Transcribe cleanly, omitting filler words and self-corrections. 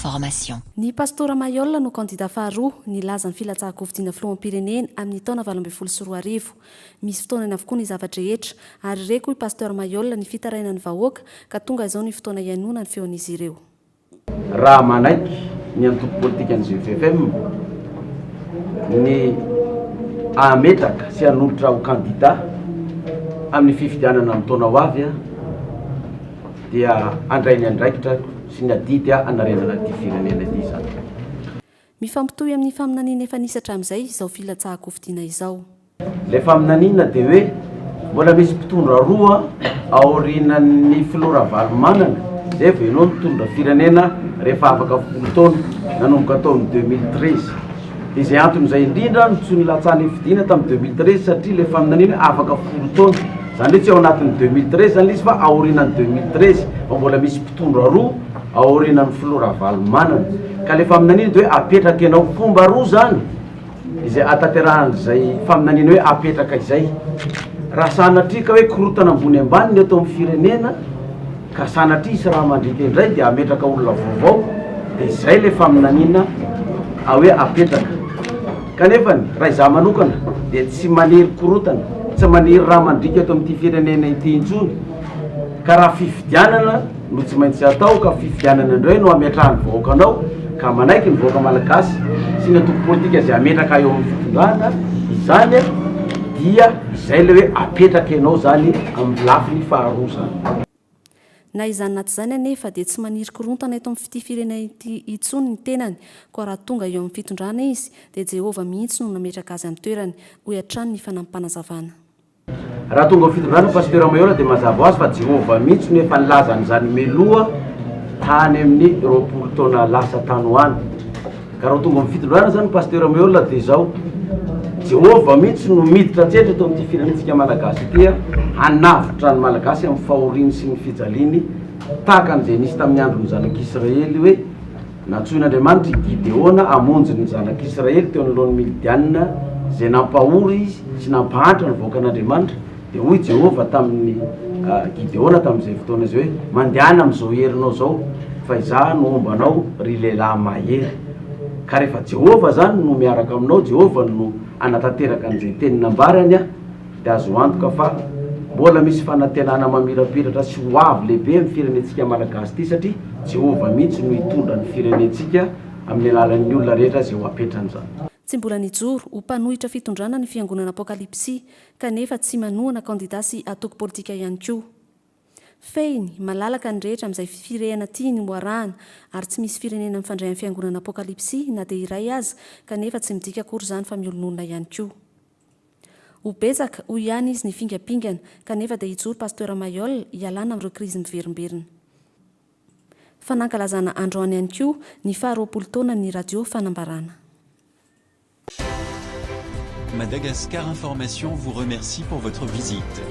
Information. Ny Pastora Mailhol no kandida faharoa nilaza ny filatsahan-kofidina filoham-pirenena amin'ny taona 2018. Misy fotoanany avokoa ny zava-drehetra, ary reko hoy Pasteur Mailhol ny fitarainan'ny vahoaka ka tonga izao ny fotoana hihainoana ny feon'izy ireo. Raha manaiky ny antoko politikan'ny GFFM ny hametraka sy hanolotra ho kandida amin'ny fifidianana amin'ny taona ho avy dia handray ny andraikitra sy ny adidy hanarenana ity firenena ity izany. Mifampitohy amin'ny faminaniana efa nisy hatramin'izay izao filatsahan-kofidina izao. Ilay faminaniana dia hoe mbola misy mpitondra roa aorianan'ny filoha Ravalomanana izay vao ianao nitondra firenena rehefa afaka folo taona nanomboka tao amin'ny 2013. Dia izay antony izay indrindra no tsy nilatsahana hifidina tamin'ny 2013 satria ilay faminaniana hoe afaka folo taona. Izany hoe tsy ao anatin'ny 2013 izany ilay izy fa aorianan'ny 2013 fa mbola misy mpitondra roa aorianan'ny filoha Ravalomanana. Ka ilay faminaniana dia hoe apetraka ianao. Fomba roa izany. Izay ahatanterahan'izay faminaniana hoe apetraka izay. Raha sanatria ka hoe korontana ambony ambany ny eto amin'ny firenena, ka sanatria hisy raha mandriaka indray dia hametraka olona vaovao, dia izay ilay faminaniana hoe apetraka. Kanefany, raha izaho manokana dia tsy maniry korontana, tsy maniry raha mandriaka eto amin'ity firenena ity intsony, ka raha fifidianana, no tsy maintsy atao ka fifidianana indray no hametrahan'ny vahoaka anao ka manaiky ny vahoaka malagasy sy ny antoko politika izay hametraka eo amin'ny fitondrana izany dia izay ilay hoe apetraka ianao izany amin'ny lafiny faharoa izany. Na izany na tsy izany anefa dia tsy maniry korontana eto amin'ny fitia firenena ity intsony ny tenany, koa raha tonga eo amin'ny fitondrana izy dia Jehovah mihitsy no nametraka azy amin'ny toerany, hoy hatrany ny fanampim-panazavana. Raha tonga ao fitondrana Pasteur Mayola dia mazava ho azy fa Jehovah mihitsy no efa nilaza an'izany miloha tany amin'ny 20 taona lasa tany ho any. Ka raha tonga amin'ny fitondrana zany Pasteur Mayola dia izao, Jehovah mihitsy no miditra an-tsehatra eto amin'ity firenentsika Malagasy ity hanavotra ny Malagasy amin'ny fahoriany sy ny fijaliany tahaka an'izay nisy tamin'ny andron'ny zanak'Israely hoe Nantsoin'Andriamanitra i Gideona hamonjy ny zanak'Israely teo anoloan'ny Midianina izay nampahory sy nampahantra ny vahoakan'Andriamanitra. Dia hoy Jehovah tamin'i Gideona tamin'izay fotoana izay hoe, Mandehana amin'izao herinao izao, fa izaho no homba anao, ry lehilahy mahery. Ka rehefa Jehovah izany no miaraka aminao, Jehovah no hanatanteraka an'izay teny nambarany, dia azo antoka fa mbola misy fanantenana mamirapiratra sy ho avy lehibe amin'ny firenentsika malagasy ity satria Jehovah mihitsy no hitondra ny firenentsika amin'ny alalan'ny olona rehetra izay ho apetrany izany. Tsy mbola nijoro ho mpanohitra fitondrana ny fiangonana Apokalypsy kanefa tsy manohana kandida sy antoko politika ihany koa. Fehiny, malalaka ny rehetra amin'izay firehana tiany ho arahana ary tsy misy firenena mifandray amin'ny fiangonana Apokalypsy na dia iray aza kanefa tsy midika akory izany fa miolonolona ihany koa. Ho betsaka, hoy ihany izy, ny fingampingana, kanefa dia hijoro Pasteur Mailhol hialana amin'ireo krizy miverimberina. Fa nankalazana androany ihany koa ny faha 20 taonan'ny Radio Fanambarana. Madagascar Information vous remercie pour votre visite.